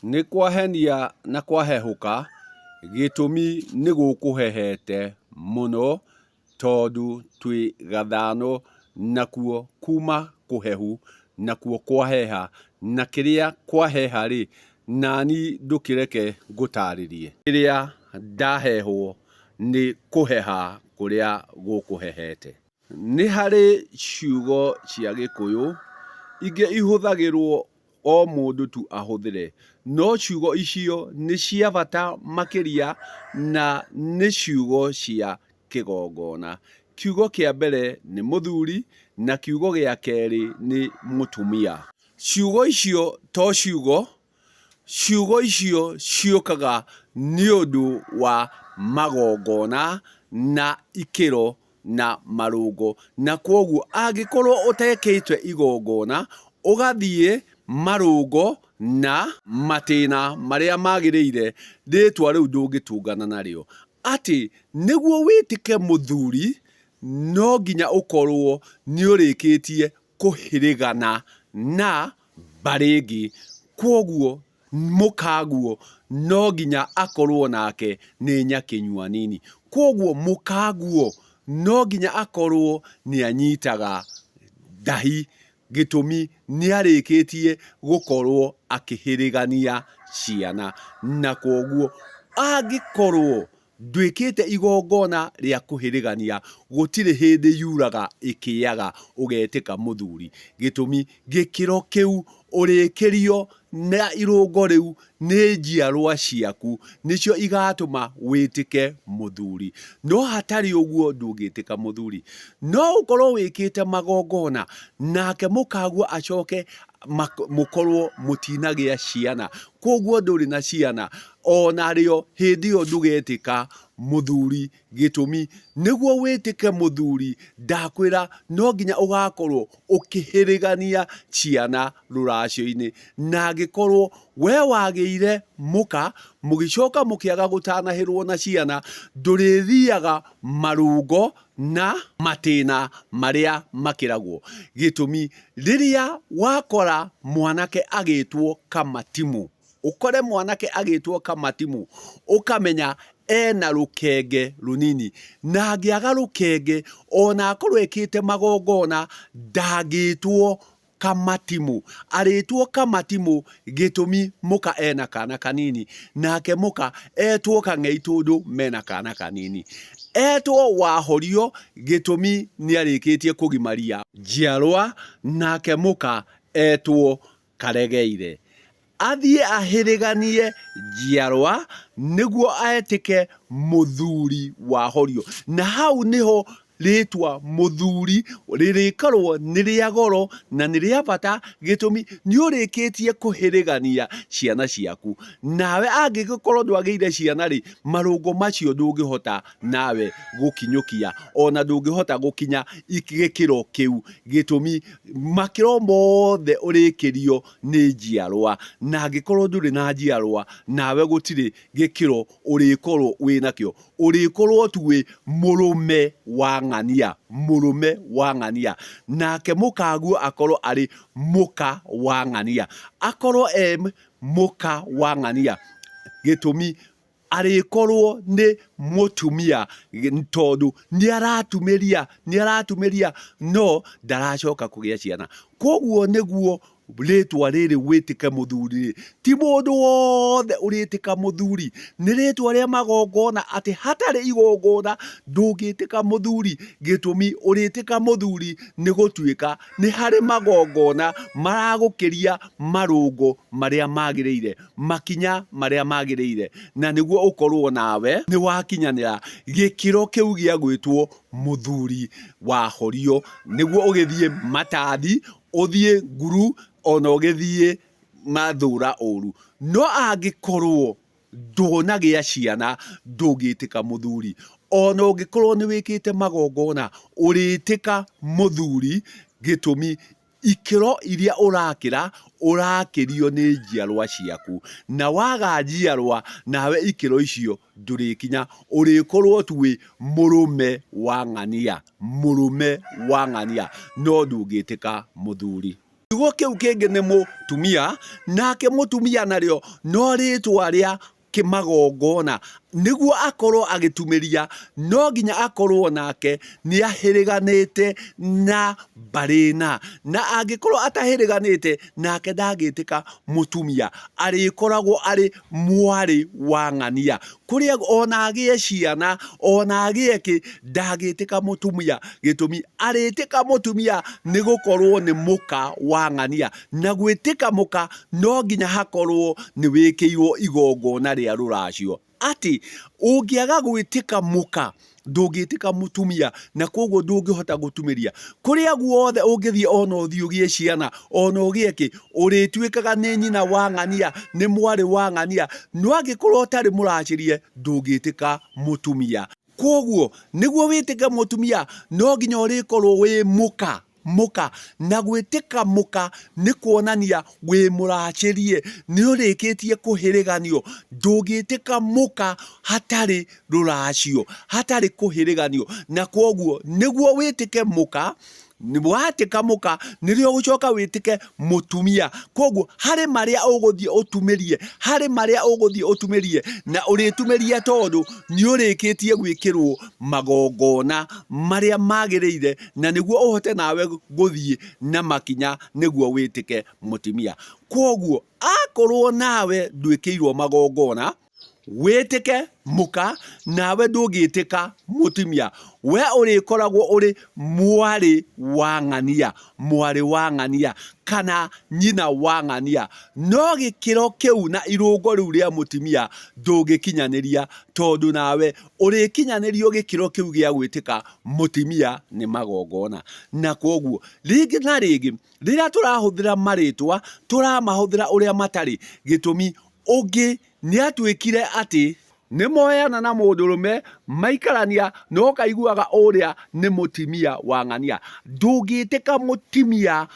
Nĩ kwahenia na kwahehũka, gĩtũmi nĩ gũkũhehete mũno tondũ twĩ gathano nakuo kuma kũhehu nakuo kwaheha, na kĩrĩa kwaheha rĩ, nani ndũkĩreke ngũtarĩrie. Rĩrĩa ndahehwo nĩ kũheha kũrĩa gũkũhehete. Nĩ harĩ ciugo cia Gĩkũyũ ingĩ ihũthagĩrwo o mũndũ tu ahũthĩre, no ciugo icio nĩ cia bata makĩria na nĩ ciugo cia kĩgongona. Kiugo kĩa mbere nĩ mũthuri na kiugo gĩa kerĩ nĩ mũtumia. Ciugo icio to ciugo, Ciugo icio ciũkaga nĩ ũndũ wa magongona na ikĩro na marũngo, na kwoguo angĩkorwo ũtekĩte igongona, ũgathiĩ marũngo na matĩna marĩa magĩrĩire, rĩtwa rĩu ndũngĩtũngana narĩo. Atĩ nĩguo wĩtĩke mũthuri, no nginya ũkorwo nĩ ũrĩkĩtie kũhĩrĩgana na mbarĩ ĩngĩ, kwoguo mũkaguo no nginya akorwo nake nĩ nyakĩnyua nini. Kwoguo mũkaguo no nginya akorwo nĩ anyitaga ndahi, gĩtũmi nĩ arĩkĩtie gũkorwo akĩhĩrĩgania ciana. Na kwoguo angĩkorwo Ndwĩkĩte igongona rĩa kũhĩrĩgania, gũtirĩ hĩndĩ yuraga ĩkĩaga ũgetĩka mũthuri. Gĩtũmi, gĩkĩro kĩu ũrĩkĩrio na irũngo rĩu nĩ njiarwa ciaku, nĩcio igatũma wĩtĩke mũthuri. No hatarĩ ũguo ndũngĩtĩka mũthuri. No ũkorwo wĩkĩte magongona, nake mũkaguo acoke mũkorwo mũtinagĩa ciana, kwoguo ndũrĩ na ciana, Onarĩo hĩndĩ ĩyo ndũgetĩka mũthuri, gĩtũmi nĩguo wĩtĩke mũthuri ndakwĩra no nginya ũgakorwo ũkĩhĩrĩgania ciana rũracio-inĩ. Na angĩkorwo we wagĩire mũka mũgĩcoka mũkĩaga gũtanahĩrwo na ciana, ndũrĩthiaga marũngo na matĩna marĩa makĩragwo. Gĩtũmi rĩrĩa wakora mwanake agĩtwo kamatimũ, Ũkore mwanake agĩtwo Kamatimũ, ũkamenya ena rũkenge rũnini. Na angĩaga rũkenge, ona akorwo ekĩte magongona, ndangĩtwo Kamatimũ. Arĩtwo Kamatimũ gĩtũmi mũka ena kana kanini, nake mũka etwo Kang'ei tondũ mena kana kanini. Etwo Wahorio gĩtũmi nĩarĩkĩtie kũgimaria njiarwa, nake mũka etwo Karegeire. Athiĩ ahĩrĩganie njiarwa nĩguo etĩke mũthuri wa Horio. Na hau nĩho rĩtwa mũthuri rĩrĩkorwo nĩ rĩa goro na nĩ rĩa bata, gĩtũmi nĩ ũrĩkĩtie kũhĩrĩgania ciana ciaku. Nawe angĩgĩkorwo ndwagĩire ciana rĩ, marũngo macio ndũngĩhota nawe gũkinyũkia, ona ndũngĩhota gũkinya gĩkĩro kĩu, gĩtũmi makĩro mothe ũrĩkĩrio nĩ njiarwa, na angĩkorwo ndũrĩ na njiarwa, nawe gũtirĩ gĩkĩro ũrĩkorwo wĩ nakĩo. Ũrĩkorwo tu wĩ mũrũme wa ng'ania, mũrũme wa ng'ania. Nake mũkaguo akorwo arĩ mũka wa ng'ania. Akorwo e mũka wa ng'ania, gĩtũmi arĩkorwo nĩ mũtumia tondũ nĩ aratumĩria, nĩ aratumĩria no ndaracoka kũgĩa ciana. Koguo nĩguo rĩtwa rĩrĩ wĩtĩke mũthuri rĩ, ti mũndũ wothe ũrĩtĩka mũthuri, nĩ rĩtwa rĩa magongona atĩ hatarĩ igongona ndũngĩtĩka mũthuri, gĩtũmi ũrĩtĩka mũthuri nĩ gũtuĩka nĩ harĩ magongona maragũkĩria marũngo marĩa magĩrĩire. makinya marĩa magĩrĩire na nĩguo ũkorwo nawe nĩ wakinyanĩra gĩkĩro kĩu gĩa gwĩtwo mũthuri wa horio, nĩguo ũgĩthiĩ matathi, ũthiĩ nguru, ona ũgĩthiĩ mathũra ũru. No angĩkorwo ndũnagĩa ciana ndũngĩtĩka mũthuri, ona ũngĩkorwo nĩ wĩkĩte magongona ũrĩtĩka mũthuri, gĩtũmi Ikĩro iria ũrakĩra, ũrakĩrio nĩ njiarwa ciaku. Na waga njiarwa, nawe ikĩro icio ndũrĩkinya. Ũrĩkorwo tu wĩ mũrũme wa ng'ania, mũrũme wa ng'ania, no ndũngĩtĩka mũthuri. Kiugo kĩu kĩngĩ nĩ mũtumia, nake mũtumia narĩo no rĩtwa rĩa kĩmagongona. Nĩguo akorwo agĩtumĩria, no nginya akorwo nake nĩ ahĩrĩganĩte na mbarĩ na. Na angĩkorwo atahĩrĩganĩte, nake ndangĩtĩka mũtumia, arĩkoragwo arĩ mwarĩ wa ng'ania. Kũrĩa ona agĩe ciana, ona agĩe kĩ, ndangĩtĩka mũtumia. Gĩtũmi, arĩtĩka mũtumia nĩ gũkorwo nĩ mũka wa ng'ania. Na gwĩtĩka mũka no nginya hakorwo nĩ wĩkĩirwo igongona rĩa rũracio. Atĩ, ũngĩaga gwĩtĩka mũka, ndũngĩtĩka mũtumia na koguo ndũngĩhota gũtumĩria. Kũrĩa guothe ũngĩthiĩ ona ũthiĩ ũgĩe ciana, ona ũgĩe kĩ, ũrĩtuĩkaga nĩ nyina wa ng'ania, nĩ mwarĩ wa ng'ania, no angĩkorwo ũtarĩ mũracĩrie ndũngĩtĩka mũtumia. Koguo nĩguo wĩtĩke mũtumia no nginya ũrĩkorwo wĩ mũka. Mũka, na gwĩtĩka mũka nĩ kuonania wĩ mũracĩrie, nĩ ũrĩkĩtie kũhĩrĩganio. Ndũngĩtĩka mũka hatarĩ rũracio, hatarĩ kũhĩrĩganio. Na kwoguo nĩguo wĩtĩke mũka, watĩka mũka nĩrĩo ũgũcoka wĩtĩke mũtumia. Kwoguo harĩ marĩa ũgũthiĩ ũtumĩrie, harĩ marĩa ũgũthiĩ ũtumĩrie, na ũrĩtumĩria tondũ nĩ ũrĩkĩtie gwĩkĩrwo magongona marĩa magĩrĩire na nĩguo ũhote nawe gũthiĩ na makinya nĩguo wĩtĩke mũtimia. Kwoguo akorwo nawe ndwĩkĩirwo magongona, wĩtĩke mũka, nawe ndũngĩtĩka mũtimia. We ũrĩkoragwo ũrĩ mwarĩ wa ng'ania, mwarĩ wa ng'ania kana nyina wa ng'ania. No gĩkĩro kĩu na irũngo rĩu rĩa mũtimia ndũngĩkinyanĩria tondũ nawe ũrĩkinyanĩrio gĩkĩro kĩu gĩa gwĩtĩka mũtimia nĩ magongona. Na kwoguo rĩngĩ na rĩngĩ rĩrĩa tũrahũthĩra marĩtwa tũramahũthĩra ũrĩa matarĩ. Gĩtũmi ũngĩ nĩ atuĩkire atĩ nĩ moyana na mũndũrũme maikarania no ũkaiguaga ũrĩa nĩ mũtimia wa ng'ania. Ndũngĩtĩka mũtimia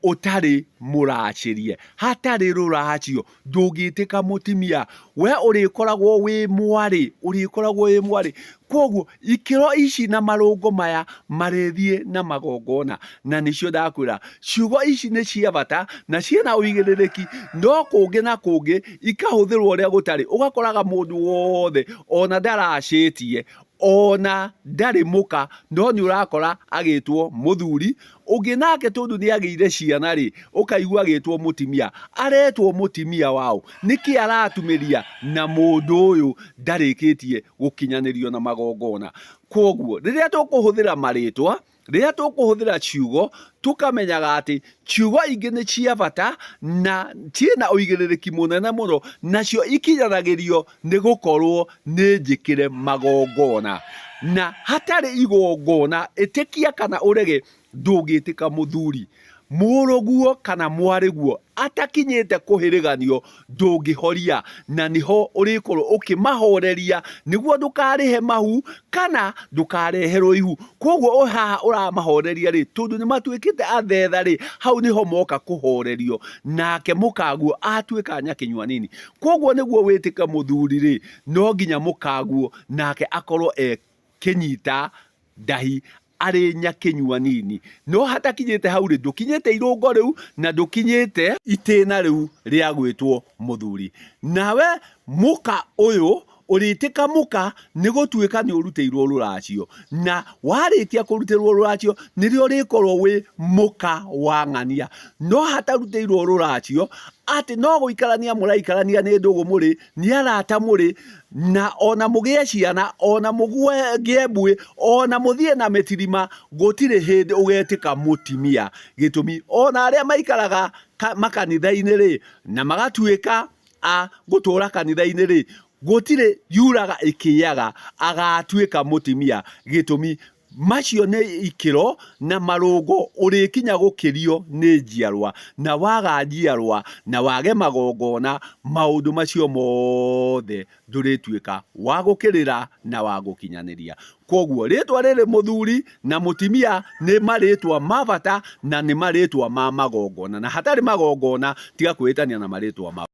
ũtarĩ mũracĩrie, hatarĩ rũracio, ndũngĩtĩka mũtimia, we ũrĩkoragwo wĩ mwarĩ, ũrĩkoragwo wĩ mwarĩ. Kwoguo ikĩro ici na marũngo maya marĩthiĩ na magongona, na nĩcio ndakwĩra, ciugo ici nĩ cia bata na ciĩna ũigĩrĩrĩki, no kũngĩ na kũngĩ ikahũthĩrwo ũrĩa gũtarĩ, ũgakoraga mũndũ wothe ona ndaracĩtie, ona ndarĩ mũka, no nĩ ũrakora agĩtwo mũthuri, Ũngĩ nake tondũ nĩ agĩire ciana rĩ, ũkaigua agĩtwo mũtimia. Aretwo mũtimia waũ? Nĩkĩ aratumĩria na mũndũ ũyũ ndarĩkĩtie gũkinyanĩrio na magongona? Kwoguo rĩrĩa tũkũhũthĩra marĩtwa, rĩrĩa tũkũhũthĩra ciugo, tũkamenyaga atĩ ciugo ingĩ nĩ cia bata na ciĩna ũigĩrĩrĩki mũnene mũno, nacio ikinyanagĩrio nĩ gũkorwo nĩ njĩkĩre magongona. Na hatarĩ igongona, ĩtĩkia kana ũrege, ndũngĩtĩka mũthuri. Mũrũguo kana mwarĩguo atakinyĩte kũhĩrĩganio ndũngĩhoria, na nĩho ũrĩkorwo ũkĩmahoreria nĩguo ndũkarĩhe mahu kana ndũkareherwo ihu. Koguo haha ũramahoreria rĩ, tondũ nĩ matuĩkĩte athetha rĩ, hau nĩho moka kũhorerio, nake mũkaguo atuĩka nyakĩnyua nini. Kwoguo nĩguo wĩtĩke mũthuri-rĩ, no nginya mũkaguo nake akorwo e kĩnyita ndahi arĩ nyakĩnyua nini. No hatakinyĩte hau-rĩ, ndũkinyĩte irũngo rĩu na ndũkinyĩte itĩna rĩu rĩa gwĩtwo mũthuri. Nawe mũka ũyũ ũrĩtĩka mũka nĩ gũtuĩka nĩ ũrutĩirwo rũracio. Na warĩkia kũrutĩrwo rũracio nĩrĩo ũrĩkorwo wĩ mũka wa ng'ania. No hatarutĩirwo rũracio, atĩ no gũikarania mũraikarania nĩ ndũgũ mũrĩ, nĩ arata mũrĩ, na ona mũgĩe ciana, ona mũgĩe mbuĩ, ona mũthiĩ na mĩtirima, gũtirĩ hĩndĩ ũgetĩka mũtimia. Gĩtũmi, ona arĩa maikaraga makanitha-inĩ rĩ, na magatuĩka a gũtũra kanitha-inĩ rĩ, gũtirĩ yuraga ĩkĩaga agatuĩka mũtimia. Gĩtũmi, macio nĩ ikĩro na marũngo ũrĩkinya gũkĩrio nĩ njiarwa, na waga njiarwa na wage magongona, maũndũ macio mothe ndũrĩtuĩka wa gũkĩrĩra na wa gũkinyanĩria. Kwoguo rĩtwa rĩrĩ mũthuri na mũtimia nĩ marĩtwa ma bata na nĩ marĩtwa ma magongona, na hatarĩ magongona tiga kwĩĩtania na marĩtwa mau.